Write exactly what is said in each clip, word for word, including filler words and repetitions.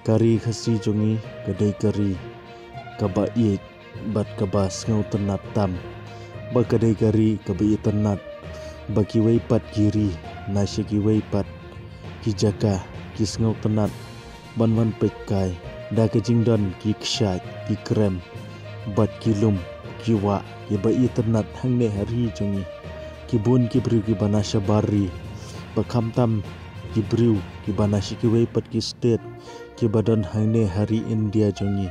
Ka ri Khasi jong ngi ka dei ka ri kaba ïeit bad kaba sngewtynnat tam, ba ka dei ka ri kaba itynnat ba kiwei pat ki ri na sha kiwei pat ki jaka ki sngewtynnat ban wan peitkai da ka jingdon ki kshaid, ki krem bad ki lum, ki wah kiba itynnat hangne ha ri jong ngi. Ki bun ki briew kiba na shabar ri, ba khamtam ki briew kiba na sha kiwei pat ki state kiba don hangne ha ri India jong ngi,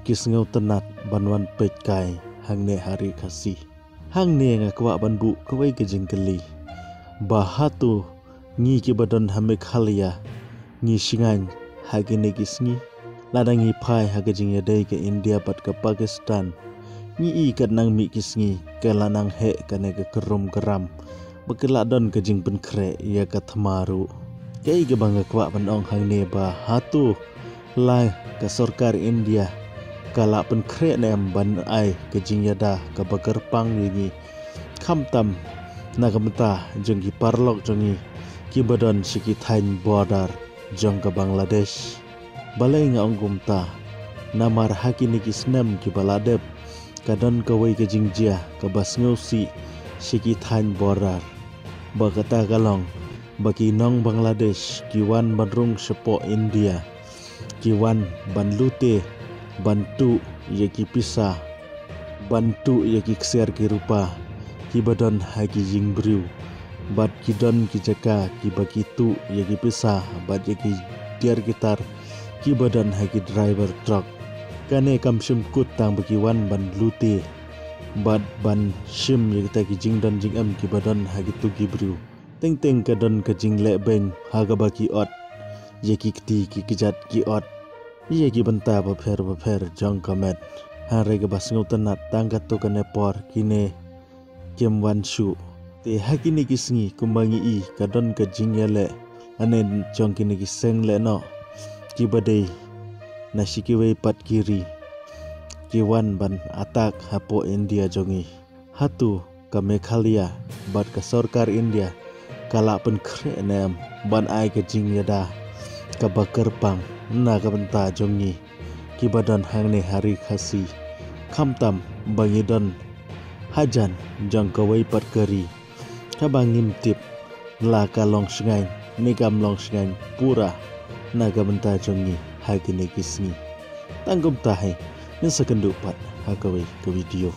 ki sngewtynnat ban wan peitkai hangne ha ri Khasi. Hangne nga kwah ban buh kawei ka jingkylli, ba hato ngi kiba don ha Meghalaya ngi shngaiñ ha kine ki sngi? Lada ngi phai ha ka jingïadei ka India bad ka Pakistan, ngi i katnang mih ki sngi ka la nang heh kane ka krum kram, ba ka la don ka jingpynkhreh ïa ka thma ruh. Kaei kaba nga kwah ban ong hangne, ba hato la ka sorkar India ka la pynkhreh ne em ban ai ka jingïada kaba kyrpang ïa ngi, khamtam na ka bynta jong ki paralok jong ngi kiba don sha ki thaiñ border jong ka Bangladesh? Balei nga ong kumta? Namar ha kine ki snem kiba la dep, ka don kawei ka jingjia kaba sngewsih sha ki thaiñ border, ba kata ka long ba ki nong Bangladesh ki wan ban rung shapoh India, ki wan ban lute, ban tuh ïa ki pisa, ban tuh ïa ki ksiar ki rupa kiba don ha ki jingbriew, bad ki don ki jaka kiba ki tuh ïa ki pisa bad ïa ki tiar ki tar kiba don ha ki driver truck. Kane kam shym kut tang ba ki wan ban lute bad ban shim ïa kita ki jingdon jingem kiba don ha kitu ki briew. Teng teng ka don ka jingleh beiñ ha kaba ki ot ïa ki kti ki kjat, ki ot ïa ki bynta bapher bapher jong ka met. Hynrei kaba sngewtynnat, tang katto katne por kine kim wan shuh. Te ha kine ki sngi kumba ngi i, ka don ka jingïaleh lane jong kine ki seng lehnoh kiba dei na sha kiwei pat ki ri, ki wan ban attack hapoh India jong ngi. Hato ka Meghalaya bad ka sorkar India ka la pynkhreh ne em ban ai ka jingïada kaba kyrpang na ka bynta jong ngi kiba don hangne ha ri Khasi, khamtam ba ngi don hajan jong kawei pat ka ri kaba ngim tip la ka long shngaiñ ne kam long shngaiñ pura na ka bynta jong ngi ha kine ki sngi? Tang kumta hi, ngin sa kynduh pat ha kawei ka video.